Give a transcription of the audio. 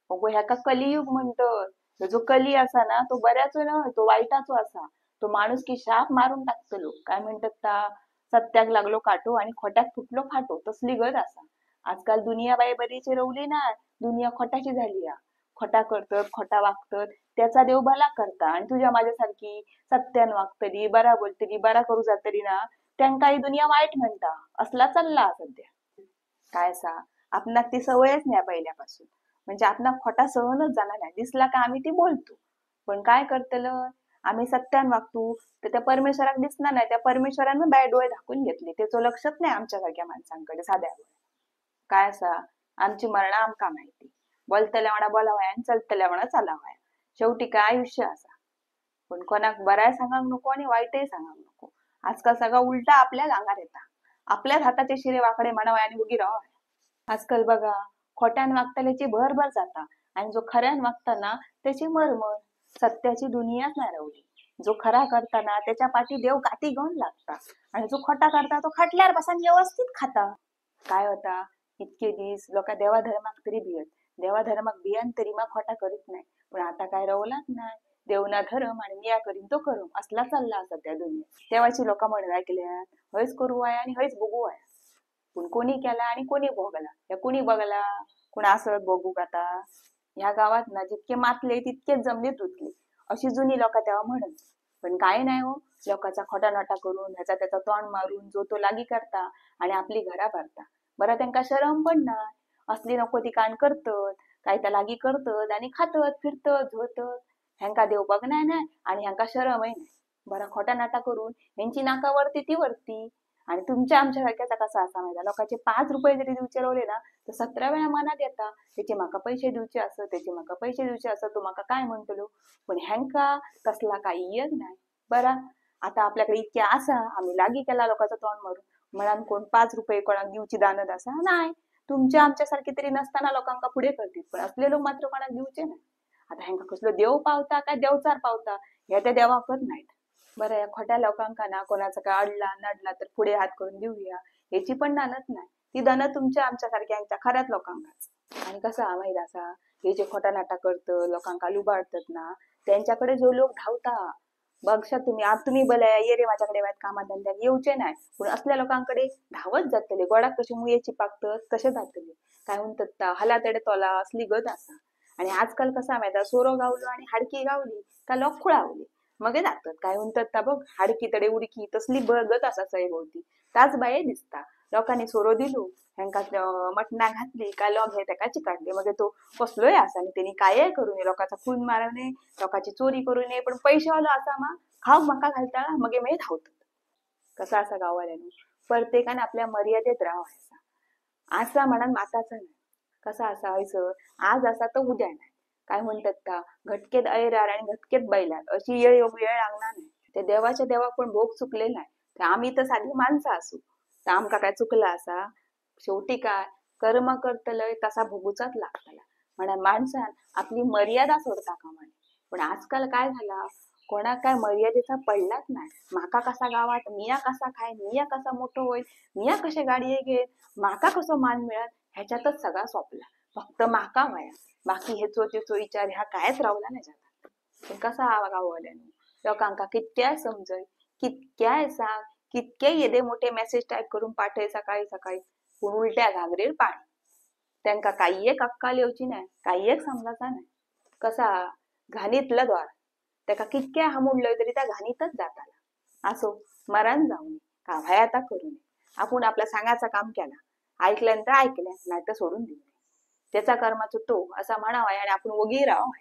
अगो ह्याका कलियुग म्हणतात. जो कली असा ना तो बऱ्याचो न्हय, तो वाईटाचो असा. तो माणूस की शाप मारून टाकतलो. काय म्हणतात ता, सत्याक लागलो काटो आणि खोट्याक फुटलो फाटो, तसली गत असा. आजकाल दुनिया बाई बरीची रवली ना, दुनिया खोटाची झाली या. खोटा करतत, खोटा वागतत, त्याचा देव भला करता. आणि तुझ्या माझ्यासारखी सत्यान वागतली, बरा बोलतली, बरा करू जातली ना, त्यांका ही दुनिया वाईट म्हणता. असला चालला सध्या. काय असा आपणाक ती सवयच नाही पहिल्यापासून. म्हणजे आपणाक खोटा सहनच जाणार नाही. दिसला का आम्ही ती बोलतो. पण काय करतलं, आम्ही सत्यान वागतो तर त्या परमेश्वराक दिसणार नाही. त्या परमेश्वरानं बाय डोळे झाकून घेतले, त्याचं लक्षच नाही आमच्यासारख्या माणसांकडे साध्या. काय असा आमची मरणा आमका माहिती. बोलतल्या म्हणा बोलावाय आणि चलतल्या म्हणा चालावाय. शेवटी काय आयुष्य असा. पण कोणाक बराय सांगांक नको आणि वाईटही सांगांक नको. आजकाल सगळं उलटा आपल्या अंगार येता. आपल्याच हाताचे शिरे वाकडे म्हणावाय आणि उगी राहावाय. आजकाल बघा खोट्यान वागतल्याची भरभर जाता आणि जो खऱ्यान वागताना त्याची मरमर. सत्याची दुनियाच नाही रवली. जो खरा करताना त्याच्या पाठी देव काठी घेऊन लागता आणि जो खोटा करता तो खटल्यार बसान व्यवस्थित खाता. काय होता इतके दिस लोका देवा धर्माक तरी भियत, देवा धर्माक भियान तरी मा खोटा करीत नाही. पण आता काय रवलाच नाही. देव ना धर्म आणि मिया करीन तो करू असला चालला असा त्या दुनिया. तेव्हाची लोका म्हणून ऐकल्या हयच करू आहे आणि हयच बघू आहे. पण कोणी केला आणि कोणी भोगला, या कोणी बघला कोण असत बघू आता. ह्या गावात ना जितके मातले तितकेच जमनीत रुतले अशी जुनी लोका तेव्हा म्हणत. पण काय नाही हो, लोकांचा खोटा नाटा करून ह्याचा त्याचा तोंड मारून जो तो लागी करता आणि आपली घरा भरता. बरं त्यांका शरम पण ना. असली नको ती काण करतत, काय त्या लागी करतत आणि खातत फिरतत झोतत. ह्यांका देव बघणार नाही आणि ह्यांका शरमही नाही. बरं खोटा नाटा करून ह्यांची नाका वरती ती वरती. आणि तुमच्या आमच्या सारख्याचा कसा असा माहिती, लोकांचे 5 रुपये जरी दिवचे रवले ना तर 17 वेळा मनात येता त्याचे माका पैसे दिवचे असत, त्याचे माका पैसे दिवचे असत, तो माका काय म्हणतलो. पण ह्यांका तसला काही येत नाही. बरा आता आपल्याकडे इतके आसा, आम्ही लागी केला लोकांचा तोंड मारून, म्हणान कोण 5 रुपये कोणाक दिवची दानत असा नाही. तुमच्या आमच्यासारखे तरी नसताना लोकांका पुढे करतील, पण असले लोक मात्र कोणाक दिवचे नाही. आता ह्यांका कसलो देव पावता काय देवचार पावता ह्या त्या देवाकच नाहीत. बरं या खोट्या लोकांका ना कोणाचा काय अडला नडला तर पुढे हात करून देऊया ह्याची पण दानत नाही. ती दानत तुमच्या आमच्यासारख्यांच्या खऱ्याच लोकांकाच. आणि कसं माहित असा, हे जे खोटा नाटा करतं लोकांका लुबाडतात ना, त्यांच्याकडे जो लोक धावता बघशा तुम्ही, आप तुम्ही बलाया ये रे माझ्याकडे वाईट कामात धंद्यात येऊचे नाही, पण असल्या लोकांकडे धावत जातले. गोडाक कशी मुयेची पाकतत तसे जातले. काय म्हणतात हला तडे तोला असली गत असा. आणि आजकाल कसा माहिती, सोरो गावलो आणि हाडकी गावली का लोक खुळावले मगे जातात. काय म्हणतात बघ हाडकी तडे उडकी तसली बगत असा सैभोवती ताच बाये दिसता. लोकांनी सोरो दिलो ह्यांका मटणा घातली का लोक हे त्याका चिकाटले. मग तो कसलोय असा आणि त्यांनी काय करू नये, लोकांचा खून मारू नये, लोकांची चोरी करू नये, पण पैशावालो असा मा खाऊ मका घालता मगे मे धावतात. कसा असा गाववाल्यानं प्रत्येकाने आपल्या मर्यादेत राहावं असा म्हणान माताचा नाही. कसा असा हयसर आज असा तर उद्या नाही. काय म्हणतात का, घटकेत ऐरार आणि घटकेत बैलार अशी येळ वेळ लागणार नाही. ते देवाच्या देवाक पण भोग चुकले नाही. तर आम्ही तर साधी माणसं असू तर आमका काय चुकला असा. शेवटी काय कर्म करतलय तसा भोगूचाच लागतला. म्हणून माणसान आपली मर्यादा सोडता कामा नये. पण आजकाल काय झाला, कोणाक काय मर्यादेचा पडलाच नाही. माका कसा गावात मिया कसा खाय, मिया कसा मोठो होईल, मिया कशे गाडये घेत, माका कसो मान मिळत, ह्याच्यातच सगळा सोपला. फक्त माका व्हाया, बाकी हेचो तेचो विचार ह्या कायच रावला नाही जगात. पण कसा हा गाववाल्यानं लोकांका कितक्याय समजय, कितक्याय सांग, कितके येदे मोठे मेसेज टाईप करून पाठय सकाळी सकाळी, पूण उलट्या घागरेर पाणी. त्यांका काही एक अक्कल येवची नाही, काही एक समजाचा नाही. कसा घाणीतला द्वार त्याका कितक्या हामुडलंय तरी त्या घाणीतच जाताला. असो मरण जाऊ नये का भयाता करू नये. आपण आपल्या सांगाचा काम केला, ऐकल्यानंतर ऐकल्या नाही तर सोडून देऊ नये. त्याचा कर्माचा तो असा म्हणावा आणि आपण वगी राहावा.